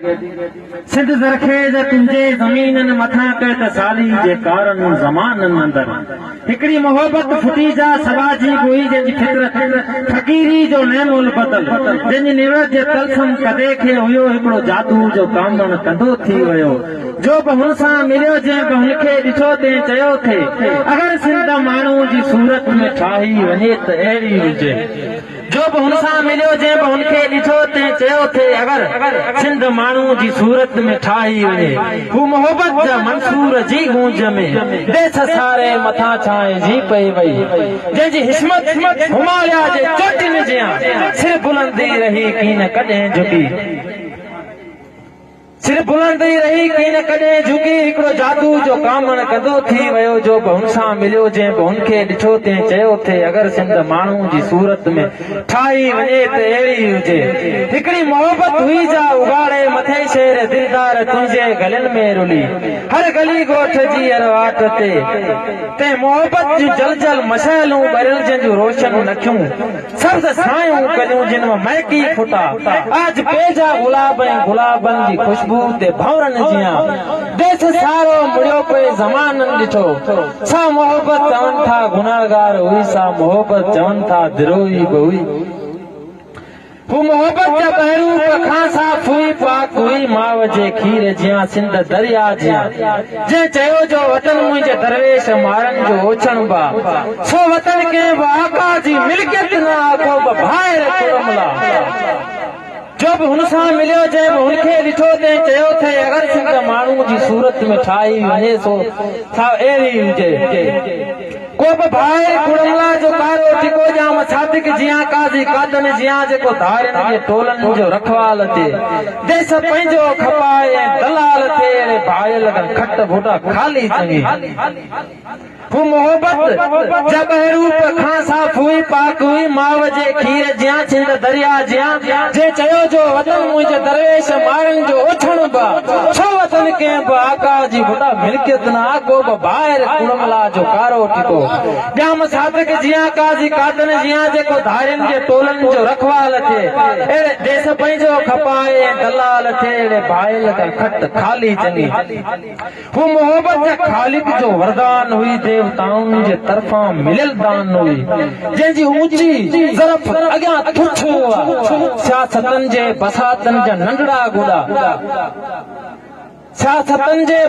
سنڌ زرخيز تنهنجي زمينن مٿان ڪئي ته سالي جي ڪارن زمانن اندر هڪڙي محبت ڦٽي جا سٻاجهي به هئي جنهن جي فطرت فقيري جو نعم البدل جنهن جي نوڙت جي طلسم ڪدي کي هيو هڪڙو جادو جو ڪامڻ ڪندو ٿي ويو جو به هن سان مليو جنهن به هن کي ڏٺو تنهن چيو ٿي اگر سنڌ ماڻهو جي صورت ۾ ٺاهي وڃي ته اهڙي هجي. جو به هن سان مليو، جنهن به هن کي ڏٺو، تنهن چيو ٿي، اگر سنڌ ماڻهوء جي صورت ۾ ٺاهي وڃي، هو محبت جا منصور جي گونج ۾ ديس ساري مٿان ڇانئجي پئي وئي، جنهن جي حشمت هماليا جي چوٽين جيان سر بلندي رهي، ڪين ڪڏهن جهڪي. سر بلند ئي رهي ڪين ڪڏهن جهڪي، هڪڙو جادو جو ڪامڻ ڪندو ٿي ويو، جو به هن سان مليو، جنهن به هن کي ڏٺو، تنهن چيو ٿي، اگر سنڌ ماڻهو جي صورت ۾ ٺاهي وڃي ته اهڙي ئي هجي. هڪڙي محبت هئي جا اگهاڙي مٿي شهر دلدار تنهنجي گلين ۾ رلي، هر گلي ڳوٺ جي هر واٽ تي تنهن محبت جون جل جل مشعلون ٻريل جنهن جون روشن اکيون. سبز سايون ڪليون جن مان مهڪي ڦٽا آج پيجا گلاب ۽ گلابن جي خوشبو تي ڀنورن جيان ديس سارو مڙيو پئي زمانن ڏٺو سا محبت چون ٿا گنهگار هئي سا محبت چون ٿا دروهي به هئي. هو محبت جا ٻهروپ کان صاف هئي، پاڪ هئي، ماء جي کير جيان، سنڌ درياء جيان. جنهن چيو جو وطن منهنجي درويش مارن جو اوڇڻ با، سو وطن ڪنهن به آقا جي ملڪيت نه آ، ڪو به ڀائر ڪرم لا. جو به هن سان مليو، جنهن به هن کي ڏٺو، تنهن چيو ٿي اگر سنڌ ماڻهوء جي صورت ۾ ٺاهي وڃي سو سا اهڙي هجي. ڪو به ڀائر ڪڙملا جو ڪارو ٽڪو ڄام صادق جيان قاضي قادن جيان جيڪو ڌارين جي ٽولن جو رکوال ٿئي ديس پنهنجو کپائي ۽ دلال ٿئي اهڙي ڀائل کان کٽ ڀوٽا خالي چڱي هو محبت جا ٻهروپ کان صاف هئي پاڪ هئي ماء جي کير جيان سنڌ درياء جيان جنهن چيو جو وطن منهنجي درويش مارن جو اوڇڻ به ڇو وطن ڪنهن به آقا جي ڀٽا ملڪيت نه آ ڪو به ڀائر ڪڙملا جو ڪارو ٽڪو ڄام صادق جيان قاضي قادن جيان جيڪو ڌارين جي ٽولن جو رکوال ٿئي اهڙي ديس پنهنجو کپائي ۽ دلال ٿئي اهڙي ڀائل کان کٽ خالي چڱي. هو محبت جا خالق جو وردان هئي، ديوتائن جي طرفان مليل دان هئي، جنهن جي اوچي ظرف اڳيان تڇ هئا، سياستن جي بساطن جا ننڍڙا گوڏا، سياستن جي.